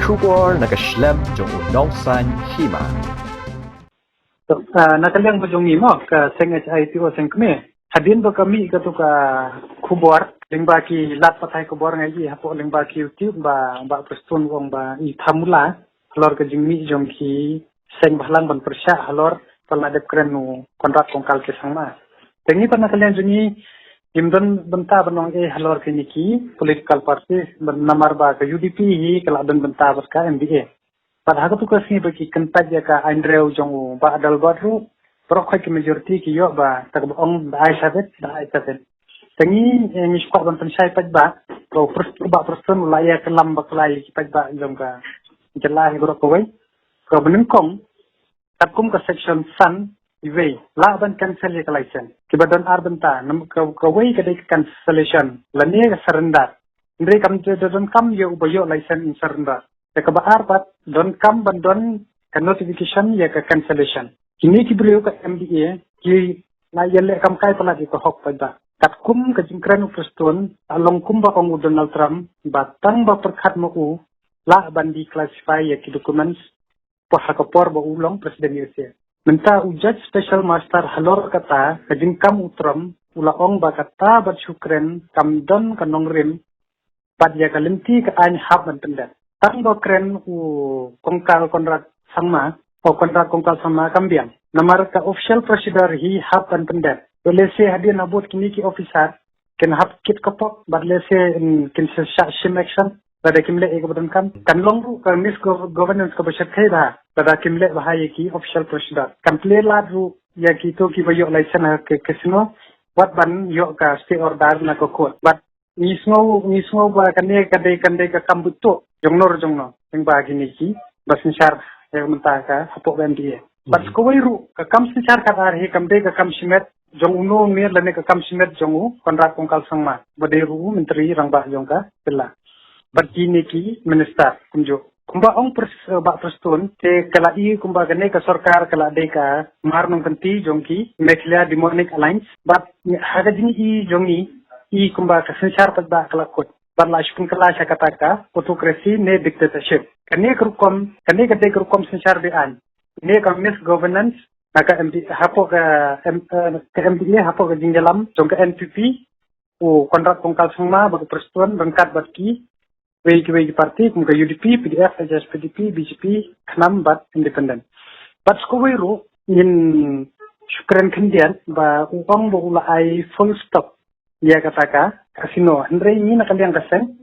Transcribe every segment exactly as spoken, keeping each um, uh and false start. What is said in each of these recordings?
Khubor na ka shlem jong u nongsan hima. To, ah, na ka liang ba jong ngi mo, ka seng H I T O seng kmie. Hadien ba ka mih katu ka khubor, lyngba ki lad pathai khubor nga ïohi hapoh lyngba ki YouTube ba, ba Prestone u ong ba i thamula halor ka jingmih jong ki seng bhalang ban pyrshah halor ka la dep kren u Conrad Kongkal K Sangma. Te ngi pat na ka liang jong ngi ngim don bynta ban ong ei halor kine ki political party, ban namar ba ka U D P hi ka la don bynta bad ka M D A. Bad ha katu ka sngi ba ki kyntait ïa ka aiñrew jong u Bah Adelbert ruh, baroh khoit ki majority ki ïoh ba, ta kaba ong da ai sabit, da ai sabit. Te ngi, eh, ngi shu kwah ban pynshai paidbah, ba u Pres-, Bah Prestone u la ïa kylam bakla ïa ki paidbah jong ka jylla hi baroh kawei. Kaba nyngkong, katkum ka section san, iwei, lah ban cancel ïa ka license. Kiba don ar bynta, nam-, ka, kawei ka dei ka cancellation, lane ka surrender. Hynrei kam da, da donkam ïa uba ïoh license in surrender. Te kaba ar pat, donkam ban don ka notification ïa ka cancellation. Kine ki briew ka M D A, ki la ïaleh kam kai palat ïa ka hok paidbah. Katkum ka jingkren u Prestone, la long kumba ong u Donald Trump, ba tang ba pyrkhat ma u, lah ban declassify ïa ki documents, ha ka por ba u long President U S A. Mynta u Judge Special Master halor kata, ka jingkam u Trump, u la ong ba kata bad shu kren, kam don ka nongrim, bad ïa ka lynti ka aiñ hap ban pyndep. Tang ba kren u Kongkal Conrad Sangma, u Conrad Kongkal Sangma kam biang. Namar ka official procedure hi hap ban pyndep. Te lehse hadien habud kine ki officer, kin hap kit ka pok, bad lehse, mm, kin sa shah shim action, lada kim leh ïa kaba donkam. Kan long ruh ka misgovernance kaba shyrkhei bha, lada kim leh bha ïa ki official procedure. Kan plie lad ruh ïa kito kiba ïoh license ha ka casino, wat ban ïoh ka stay order na ka court. Bad ngi sngew, ngi sngew ba kane ka dei, ka dei ka kam buit tuh jong no jong no, lyngba kine kiba synshar ïa ka mynta ka hapoh ka M D A. Bad kawei ruh, ka kam synshar kat ar hi kam dei ka kam shimet jong uno uno lane ka kam shimet jong u Conrad Kongkal Sangma, ba dei ruh u Myntri Rangbah jong ka jylla. Bad kine ki minister kumjuh. Kumba ong Pres-, eh, Bah Prestone, te ka la i kumba kane ka sorkar ka la dei ka mar nongkynti jong ki Meghalaya Democratic Alliance. Bad ha ka jing i jong i, i kumba ka synshar paidbah ka la kut. Bad la shu pynkylla sha kata ka autocracy ne dictatorship. Kane ka rukom, kane ka dei ka rukom synshar be-aiñ. Ne ka misgovernance, na ka M D, hapoh ka M-, eh, ka M D A, hapoh ka jingïalam jong ka N P P, u Conrad Kongkal Sangma bad u Prestone ryngkat bad kiwei kiwei ki party kum ka U D P, P D F, H S P D P, B J P, KHNAM bad Independent. Bad sa kawei ruh ngin shu kren khyndiat ba u ong ba u la ai full stop ïa kata ka casino. Hynrei ngi na ka liang ka seng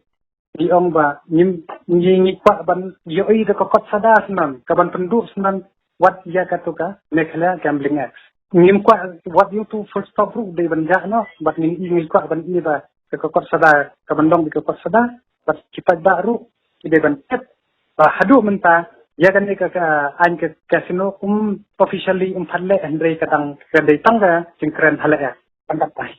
ngi ong ba ngim, ngi, ngi kwah ban ïohi da ka kot sada syndon, kaban pynduh syndon wat ïa katu ka Meghalaya Gambling Act. Ngim kwah wat ïa utu full stop ruh dei ban jah noh, bad ngi, ngi kwah ban ïohi ba ka kot sada, kaban long da ka kot sada, bad ki paidbah ruh ki dei ban tip ba haduh mynta ïa kane ka, ka aiñ ka casino um officially um pat leh, hynrei ka dang, ka dei tang ka jingkren ha lyer. Kan dap tai.